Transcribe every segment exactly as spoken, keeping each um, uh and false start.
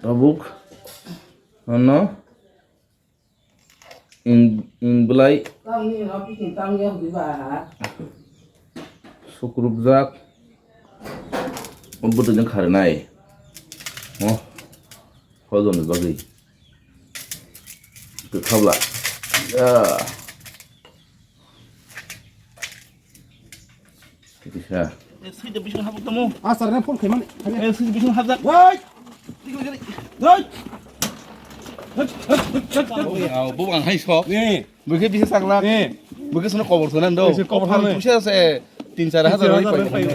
Tabuk. Ano. Ing, ing belai. Sukrupjak. Obo tong kharinai. Oh. Hojoni bagwi. Kwkhabla. Ya. Kisa. Eh, sui de bising habuk tamo. Ah, sir, na phone khaimani. Eh, sui de bising habjak. Woi! Woi! Bo ang hai sok. Ni. Bo khe bisa sakla. Ni. Bo khe sono kobor sono do. Kobor sono. Puisa se tin char hajar roi pai.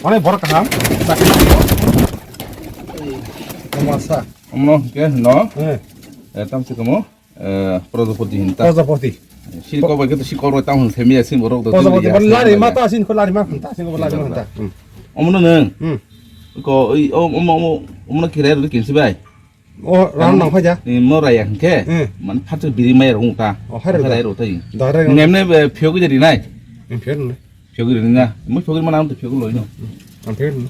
Ani borok kaham. Tamasa. Omno ke no. Eh. Eh, tam se kamo. Eh, Prajapati hinta. Prajapati. Sini kok bai khe to si kok bai tang hwn semi ya sini borok do. Prajapati tini ya, bal lari sini ma ya. Ta sini ko lari ma ta sini ko lari ma ta. Hmm. Omo no neng. Hmm. Ko oi, om, om, om, omo no kira ro kin si bai. O ran nang phaja. Ni mo raya hwn khe. Hmm. Man phat biri mai rung ta. O, hai ro ta. Hai ro ta. Da rai. Nem ne, eh, phiyok jari nai. Hmm, phiyok ne. Phiyogwi rini na, mo phiyogwi mana ang to phiyogwi loino. Ang phiyogwi rino.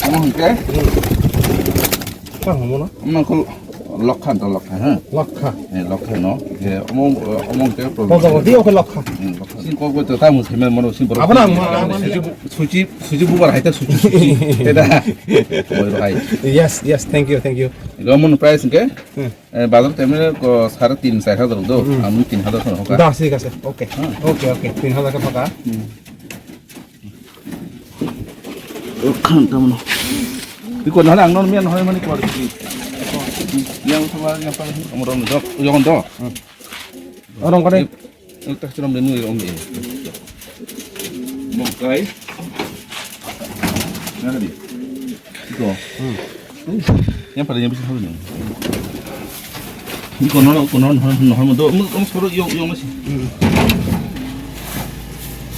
Amo hingke? Tang homo na? Amo ko lokha to lokha, ha? Lokha. Eh, lokha no. Eh, amo, amo hingke problem. Prajapati oke lokha. Hmm, lokha. Sin ko ko to tamu seme mono sin borok. Abana, abana. Suji, suji bubar hai ta suji, suji. Eta. Oi, bai. Yes, yes, thank you, thank you. Iko mon price hingke? Hmm. Eh, bazar temne ko sare tin, char hajar do. Hmm. Amun tin hajar kono hoka. Da, thik ase. Okay. Hmm. Okay, okay. Tin hajar ke paka. Hmm. Khan tamno. Iko nahale ang non mian hoi mani kwar ki. Yang sama yang paling umur dok, yang do. Hmm. Orang kade? Ini tak suram denu yang ni. Bongkai. Nah, di. Iko. Hmm. Yang pada yang bisa hal ni. Iko nono, iko nono, nono, nono, do, um, um, soro, yong, yong, masih. Hmm.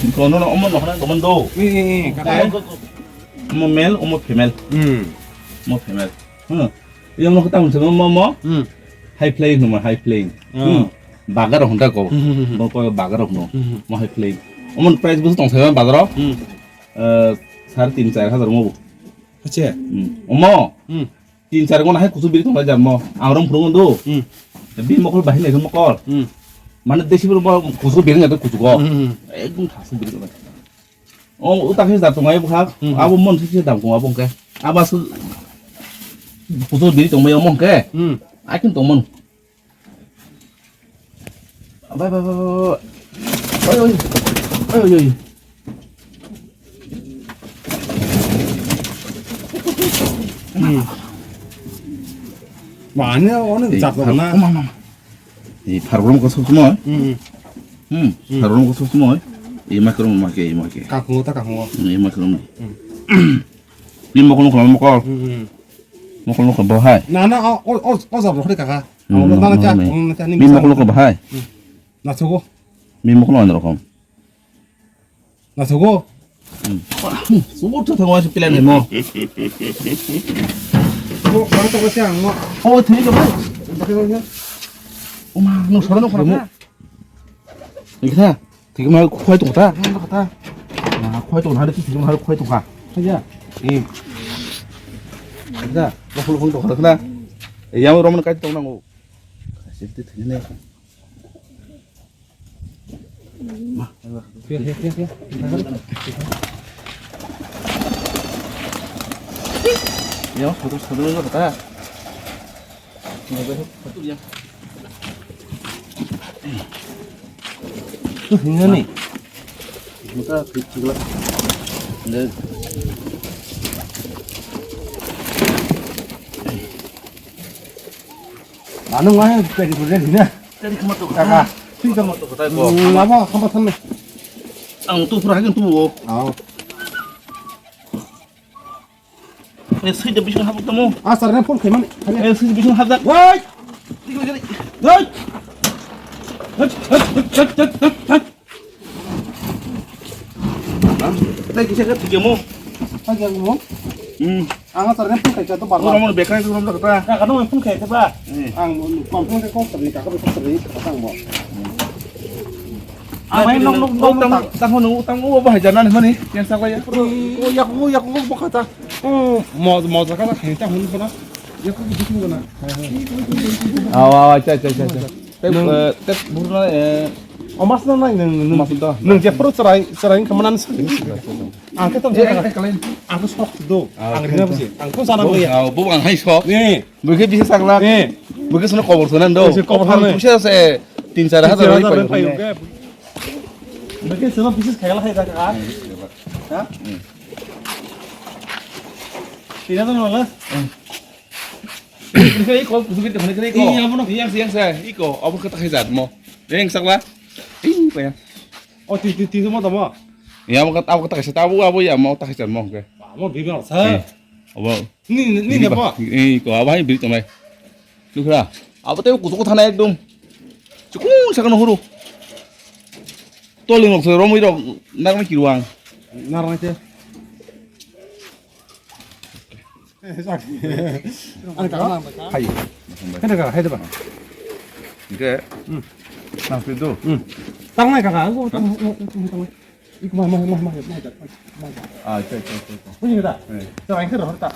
Iko nono, omo, nono, nono, do. Ni, ni, ni, kata. Omo male, omo female. Hmm. Omo female. Hmm. Yang nono, ketang, sama, omo, omo. Hmm. High flying, nama, high flying. Hmm. Hmm. Bagar, honda ko. Hmm, hmm, hmm, hmm. Bo ko bagar, no. Hmm, hmm. Mo high flying. Omo price bus tong, sama, bagar. Hmm. Eh, sare tin, char hajar, mo. Ache. Hmm. Omo. Hmm. Tin char gona hai kusu biri tong lai jam mo. Ang rom phuru do. Hmm. Bi mokol bahai nai mokol. Hmm. Mane desi bro mo kusu biri ngai kusu go. Hmm. Ekdom thasu biri tong lai. O utak se da tong ai bukha. Hmm. Abo mon se da tong abo ke. Aba su kusu biri tong mai mo ke. Hmm. Akin tong mon. Bai, bai, bai, bai, bai. Oi, oi. Oi, oi, oi. Hmm. Mane, one jat na. Oma, oma. Ei, pharbolong ko sob somoi. Hmm. Hmm. Hmm. Pharbolong ko sob somoi. Ei, makrong, make, make. Kakungo ta kakungo. Hmm, ei, makrong. Hmm. Pi mokol, mokol, mokol. Hmm, hmm. Mokol, mokol, bohai. Na, na, o, o, o, o jat rohori kaka. Hmm, nana cha, nana cha, ni mi mokol ko bahai. Hmm. Nasogo. Mi mokol ano rokom. Nasogo. Hmm. Subo to thango se plan mo. Mo, mo to ko siang mo. O, thini ko. Oma, no soro no ko. Ikha. Thik ma khwai tong kha ta. Khwai tong kha ta. Na khwai tong kha, thik ma khwai tong kha. Khaja. Ni. Khaja. Lo phul phul tong kha na. Yang roman kai tong nango. Safety thik ne. Ma. Pia, pia, pia, pia. Yang satu satu lo kha ta. Satu yang. Tuh, ini nih. Muka kecil lah. Anu ngai pedi pedi dina. Tadi kama tu. Kaka. Sih kama tu kata ko. Lama kama sana. Ang tu pura kan tu. Oh. Eh, sui de bising habuk tamo. Ah, sir, na phone khaimani. Eh, sui de bising habjak. Woi! Woi! Tei kisa ka thikemo. Thikemo? Hmm. Ang asar ni phone khaisa to bar bar. Oro mo bekhai tu rom ta. Kaka no phone khaisa ba. Ang complain khe kok ni kaka kok ni kaka ang mo. Ang mai nok nok nok tang tang hono tang o bahai jana ni mani yang sa ya. O yak o yak o bokha ta. O mo mo jaka ta khain ta hon bona. Yak o bisu bona. Aw aw acha acha acha. Te te burna. Omas na nai nung nung. Nung je pro chrai chrai kamanan sa. Ang khe tong Eh, eh, eh, kalian. Aku sok do. Ah, Ang rina bisi. Ang kau sana bo ya. Bo ang hai sok. Ni. Bukhe bisa sakla. Ni. Bukhe sono kobor sonan do. Bisa kobor sonan. Bisa se tin char hajar roi payo. Bukhe sono bisa khayal hai jaga. Ha? Tidak tahu malah. Bisa iko, bisa iko. Iya, apa no? Iya, iya, iya. Iko, apa kata khayal mo? Yang sakla. Ih, apa ya? Oh, ti ti ti semua tamo. Ya, apa kata apa kata khayal? Tahu apa ya mau tak khayal mo ke? Amo bibi rasa. Abo. Ni ni ni apa? Ni ko abo hai biri tomai. Lukra. Abo te kutu kutu thana ekdom. Chukun sakno huru. Toli nok se romoi rok narang kiruang. Narang te. Hai. Kena ka hai ba. Oke. Nang pido. Tangnai kaka, aku tangnai. Iku mah mah mah mah mah. Ah, cek cek cek. Ini kita. Coba yang kedua tak.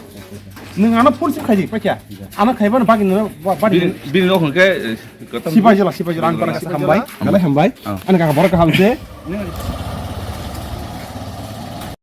Neng anak pun sih kaji, pakai. Anak kaji mana bagi neng bagi. Bini bini nok ke. Sipai jela sipai jela ang pernah hambai. Anak hambai. Anak kakak baru kaham sih.